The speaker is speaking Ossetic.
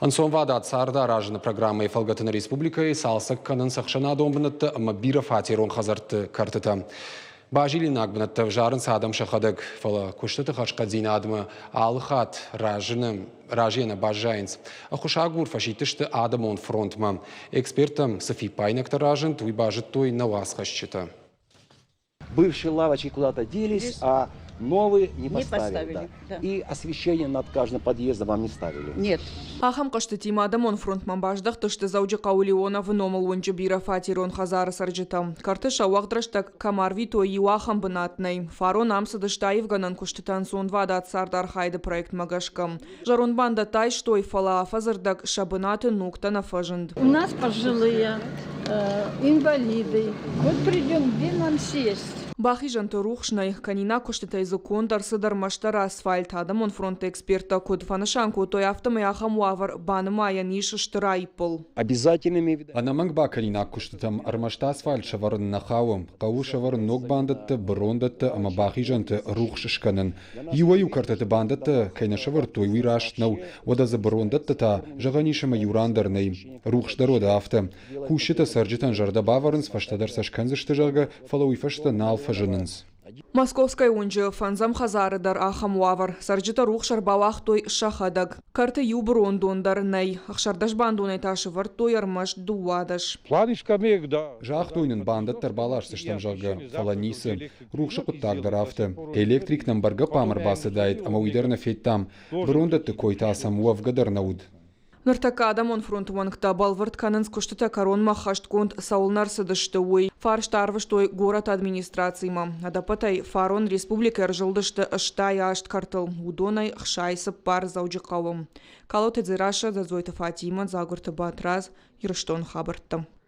Ӕнцонвадат цард аразыны программӕйы фӕлгӕты нӕ республикӕйы цалцӕг кӕнынц ӕхсӕнадон бынӕттӕ ӕмӕ бирӕфатерон хӕдзӕртты кӕртытӕ. Базилинаг бынӕттӕ ӕвзарынц адӕм сӕхӕдӕг, фӕлӕ куыстыты хӕрзхъӕддзинадмӕ алы хатт разыны разыйӕ нӕ баззайынц. Ӕххуысагур фӕсидтысты адӕмон фронтмӕ. Эксперттӕм цы фиппаинӕгтӕ разынд, уый базыдтой нӕ уацхӕсджытӕ. Бывшие лавочки куда-то делись, а новые не поставили. Да. Да. И освещение над каждым подъездом вам не ставили? Нет. Ахӕм хъӕзтытимӕ адӕмон фронтмӕ баздӕхтысты Дзӕуджыхъӕуы Леоновы номыл уынджы бирӕфатерон хӕдзары цӕрджытӕ. Кӕрты сӕ уӕгъд рӕстӕг кӕм арвитой, иу ахӕм бынат нӕй. Фарон ам цыдысты аивгӕнӕн куыстытӕ ӕнцонвадат цардархайды проектмӕ гӕсгӕ. Зӕронд бандӕттӕ айстой, фӕлӕ афӕдзы рдӕг сӕ бынаты ногтӕ нӕ фӕзынд. У нас пожилые, инвалиды. Вот придем, где нам сесть? Бахизӕнты рухс нӕй, кӕнинаг куыстытӕй дзы конд ӕрцыд ӕрмӕстдӕр асфальт. Адӕмон фронты эксперттӕ куыд фӕнысан кодтой, афтӕмӕй ахӕм уавӕр банымайӕн ис стыр аиппыл. Обязательными Ӕнӕмӕнг бакӕнинаг куыстытӕм ӕрмӕст асфальт сӕвӕрын нӕ хауы. Хъӕуы сӕвӕрын ног бандӕттӕ, бырондӕттӕ ӕмӕ бахизӕнты рухс скӕнын. Иуӕй-иу кӕртыты бандӕттӕ кӕй нӕ сӕвӕрдтой, уый раст нӕу. Уӕдӕ дзы бырондӕттӕ та, зӕгъӕн ис, ӕмӕ иу ран дӕр нӕй. Рухс дӕр уӕдӕ афтӕ. Кусджытӕ цӕрджытӕн зӕрдӕ бавӕрынц, фӕстӕдӕр сӕ скӕндзысты, зӕгъгӕ, фӕлӕ уый фӕстӕ нал фӕзынынц. Московскӕйы уынджы фӕндзӕм хӕдзары дӕр ахӕм уавӕр. Цӕрджытӕ рухс ӕрбауагътой сӕхӕдӕг. Кӕрты иу бырондон дӕр нӕй. 16 бандонӕй та сӕвӕрдтой ӕрмӕст 12. Загътой нын, бандӕттӕ ӕрбаласдзыстӕм, зӕгъгӕ, фӕлӕ ницы. Рухсы хъуыддаг дӕр афтӕ. Электрик нӕм бӕргӕ хъуамӕ ӕрбацыдаид, ӕмӕ уый дӕр нӕ федтам. Бырондӕтты кой та сӕм уӕвгӕ дӕр нӕ уыд. Ныртӕккӕ адӕмон фронты уӕнгтӕ бӕлвырд кӕнынц, куыстытӕ кӕронмӕ ӕххӕстгонд цӕуылнӕ ӕрцыдысты, уый. Фарст арвыстой горӕты администрацимӕ. Ӕдӕппӕтӕй фарон республикӕйы ӕрзылдысты 68 кӕртыл, уыдонӕй 64 Дзӕуджыхъӕуы. Калоты Дзерассӕ, Дзӕдзойты Фатимӕ, Дзагуырты Батрадз, Ирыстоны хабӕрттӕ.